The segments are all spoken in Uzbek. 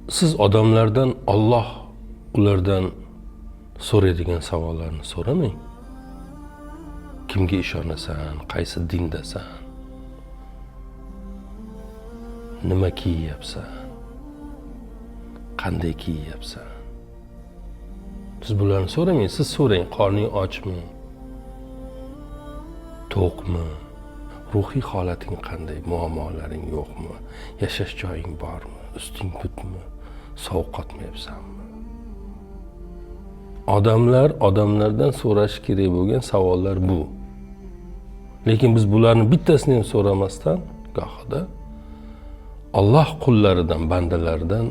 Siz odamlardan Alloh ulardan so'raydigan savollarni so'ramang. Kimga ishonasan, qaysi dindasan, nima kiyyapsan, qanday kiyyapsan. Siz bularni so'ramang, siz so'rang, qorning ochmi, to'qmi, ruhiy holating qanday, muammolaring yo'qmi, yashash joying bormi, usting butmi, sovuq qotmayapsanmi? Odamlar odamlardan so'rash kerak bo'lgan savollar bu. Lekin biz bularni bittasini ham so'ramasdan gohida Alloh qullaridan, bandalaridan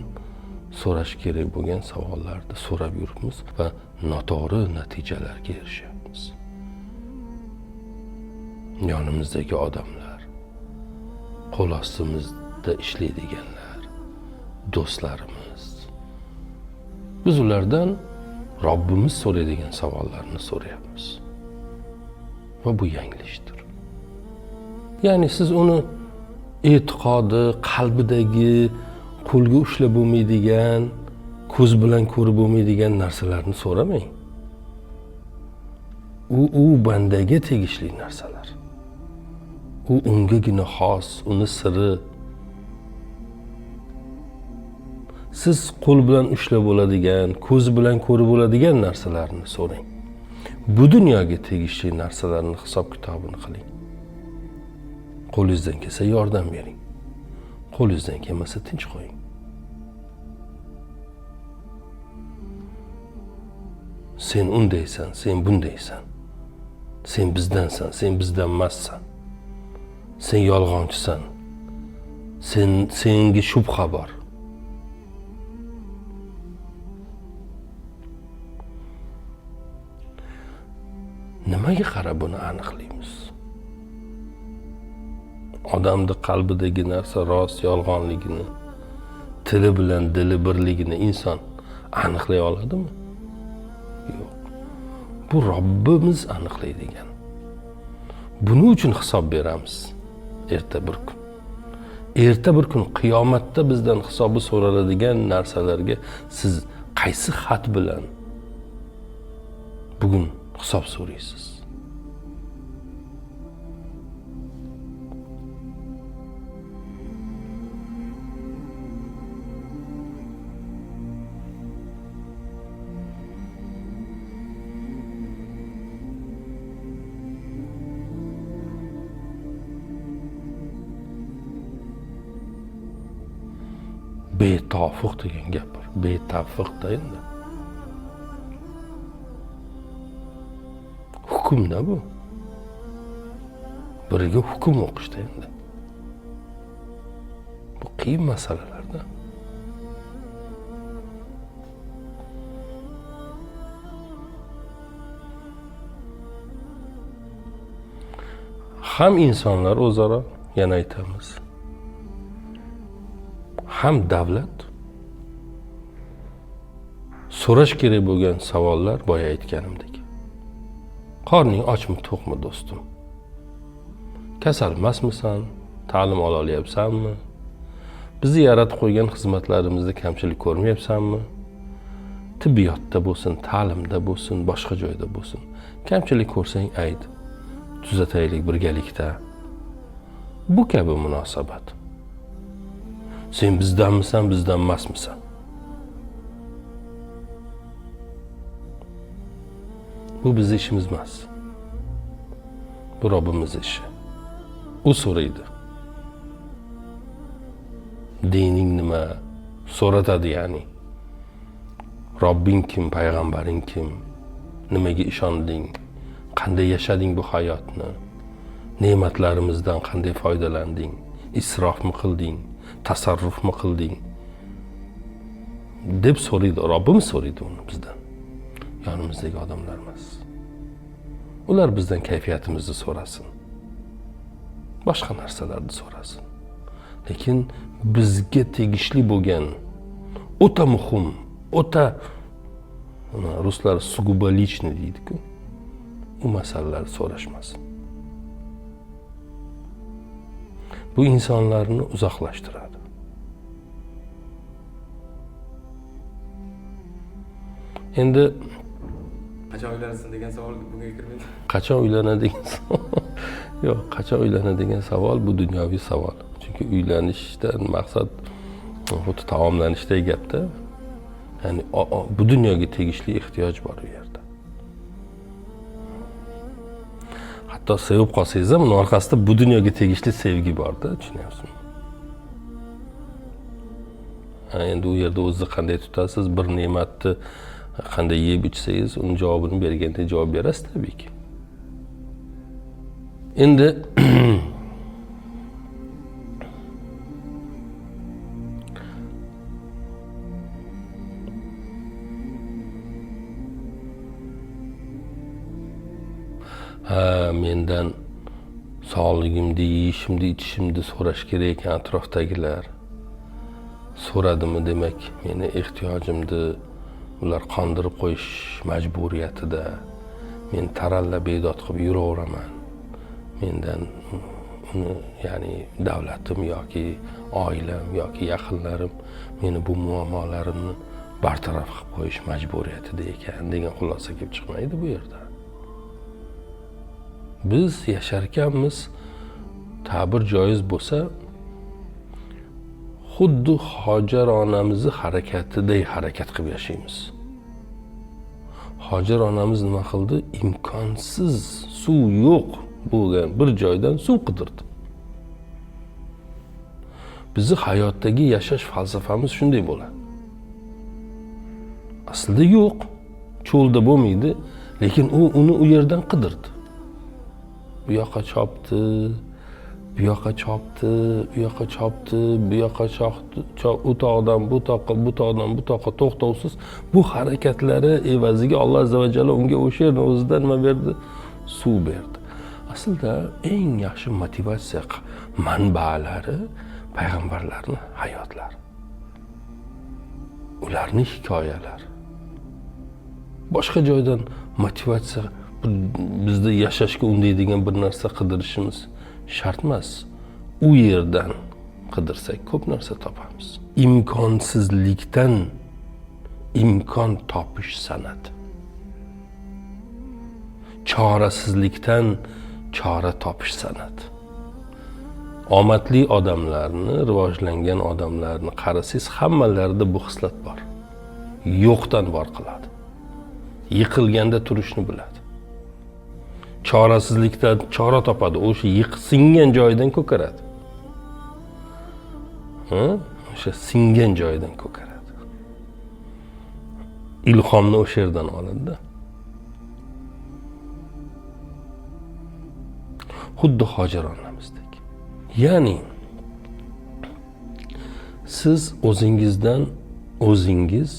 so'rash kerak bo'lgan savollarni so'rab yuribmiz va noto'g'ri natijalarga erishyapmiz. Yonimizdagi odamlar, qo'l ostimizda ishlaydiganlar, do'stlarimiz. Biz ulardan Robbimiz so'raydigan savollarni so'rayapmiz. Va bu yanglishdir. Ya'ni siz uni e'tiqodi, qalbidagi qo'lga ushlab bo'lmaydigan, ko'z bilan ko'rib bo'lmaydigan narsalarni so'ramang. U bandaga tegishli narsalar. U ungagina xos, uni siri. Siz qo'l bilan ushlab bo'ladigan, ko'z bilan ko'rib bo'ladigan narsalarni so'rang. Bu dunyoga tegishli narsalarni hisob kitobini qiling. Qo'lingizdan kelsa yordam bering. Qo'lingizdan kelmasa tinch qo'ying. Sen undaysan, sen bundaysan. Sen bizdansan, sen bizdan emassan. Sen yolg'onchisan. Senga shubha bor. Nimaga qarab buni aniqlaymiz? Odamni qalbidagi narsa rost yolg'onligini, tili bilan dili birligini inson aniqlay oladimi? Yo'q. Bu Robbimiz aniqlaydigan. Buning uchun hisob beramiz erta bir kun. Erta bir kun qiyomatda bizdan hisobi so'raladigan narsalarga siz qaysi xat bilan bugun hisob so'raysiz? Betofiq degan gap bor. Betafiq-da endi. Hukmda bu. Biriga hukm o'qishda endi. Bu qiyin masalalarda. Ham insonlar o'zaro, yana aytamiz, ham davlat so'rash kerak bo'lgan savollar boya aytganimdek. Qorning ochmi to'qmi do'stim? Kasal emasmisan? Ta'lim ola olyapsanmi? Bizni yaratib qo'ygan xizmatlarimizda kamchilik ko'rmayapsanmi? Tibbiyotda bo'lsin, ta'limda bo'lsin, boshqa joyda bo'lsin. Kamchilik ko'rsang ayt. Tuzataylik birgalikda. Bu kabi munosabat. Sen bizdanmisan, bizdan emasmisan? Bu bizni ishimiz emas. Bu Robbimiz ishi. U so'raydi. Dining nima? So'ratadi ya'ni. Robbing kim, payg'ambaring kim? Nimaga ishonding? Qanday yashading bu hayotni? Ne'matlarimizdan qanday foydalanding? Isrofmi qilding? Tasarrufmi qilding? Deb so'raydi, Robbimiz so'raydi uni bizdan. Yonimizdagi odamlar emas. Ular bizdan kayfiyatimizni so'rasin. Boshqa narsalarni so'rasin. Lekin bizga tegishli bo'lgan o'ta muhim, o'ta ruslar сугубо личный deydi-ku. U masalalarni so'rashmasin. Bu insonlarni uzoqlashtiradi. Endi qachon uylanasiz degan savol bunga kirmaydi. Qachon uylanadi degan savol. Yo'q, qachon uylanadi degan savol bu dunyoviy savol. Chunki uylanishdan maqsad xuddi taomlanishdek gapda. Ya'ni bu dunyoga tegishli ehtiyoj bor u yerda. Hatto sevib qolsangiz ham uni orqasida bu dunyoga tegishli sevgi borda, tushunyapsizmi? Endi u yerda o'zingizni qanday tutasiz, bir ne'matni qanday yeb ichsangiz, uni javobini berganda javob berasiz tabiiyki. Endi ha, mendan sog'ligimni, yeyishimni, ichishimni so'rash kerak ekan atrofdagilar. So'radimi demak, meni ehtiyojimni ular qondirib qo'yish majburiyatida. Men taralla bedod qilib yuraveraman. Mendan uni, ya'ni davlatim yoki oilam yoki yaqinlarim meni bu muammolarimni bartaraf qilib qo'yish majburiyatida ekan degan xulosa kelib chiqmaydi bu yerda. Biz yasharkanmiz, ta'bir joiz bo'lsa, xuddi Hojar onamizni harakatidek harakat qilib yashaymiz. Hojar onamiz nima qildi? Imkonsiz suv yo'q bo'lgan bir joydan suv qidirdi. Bizni hayotdagi yashash falsafamiz shunday bo'ladi. Aslida yo'q, cho'lda bo'lmaydi, lekin u uni u yerdan qidirdi. Bu yoqqa chopdi, bu yoqqa chopdi, u yoqqa chopdi, bu yoqqa chopdi, u tog'dan bu toqqa, bu tog'dan bu toqqa to'xtovsiz bu harakatlari evaziga Alloh azza va jalla unga o'sha yerni o'zida nima berdi? Suv berdi. Aslida eng yaxshi motivatsiya manbalari payg'ambarlarning hayotlari. Ularning hikoyalari. Boshqa joydan motivatsiya bizda yashashga undaydigan bir narsa qidirishimiz shart emas. U yerdan qidirsak ko'p narsa topamiz. Imkonsizlikdan imkon topish san'ati. Chorasizlikdan chora topish san'ati. Omadli odamlarni, rivojlangan odamlarni qarasangiz, hammalarida bu xislat bor. Yo'qdan bor qiladi. Yiqilganda turishni biladi. Chorasizlikdan chora topadi, o'sha singan joyidan ko'karadi. O'sha singan joyidan ko'karadi. Ilhomni o'sha yerdan oladi-da. Xuddi Hojar onamizdek. Ya'ni siz o'zingizdan o'zingiz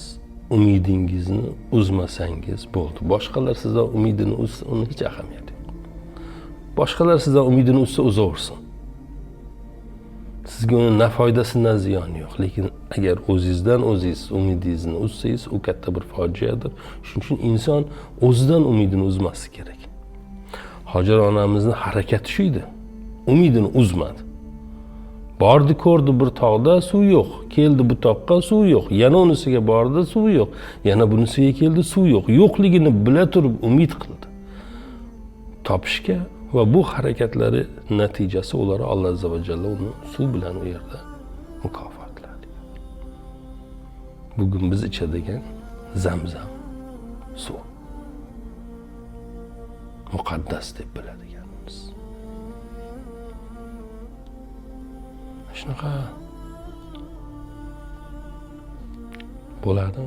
umidingizni uzmasangiz bo'ldi. Boshqalar sizdan umidini uzsa, uni hech ahamiyati yo'q. Boshqalar sizdan umidini uzsa, uzaversin. Sizga uni na foydasi, na ziyoni yo'q. Lekin agar o'zingizdan o'zingiz umidingizni uzsangiz, u katta bir fojiadir. Shuning uchun inson o'zidan umidini uzmasligi kerak. Hojar onamizning harakati shu edi. Umidini uzmadi. Bordi, ko'rdi bir tog'da suv yo'q. Keldi bu toqqa, suv yo'q. Yana unisiga bordi, suv yo'q. Yana bunisiga keldi, suv yo'q. Yo'qligini bila turib umid qildi topishga va bu harakatlari natijasi ular Alloh azza va jalla uni suv bilan u yerda mukofotladi. Bugun biz ichadigan Zamzam suv muqaddas deb biladiganmiz. Shunaqa bo'ladi.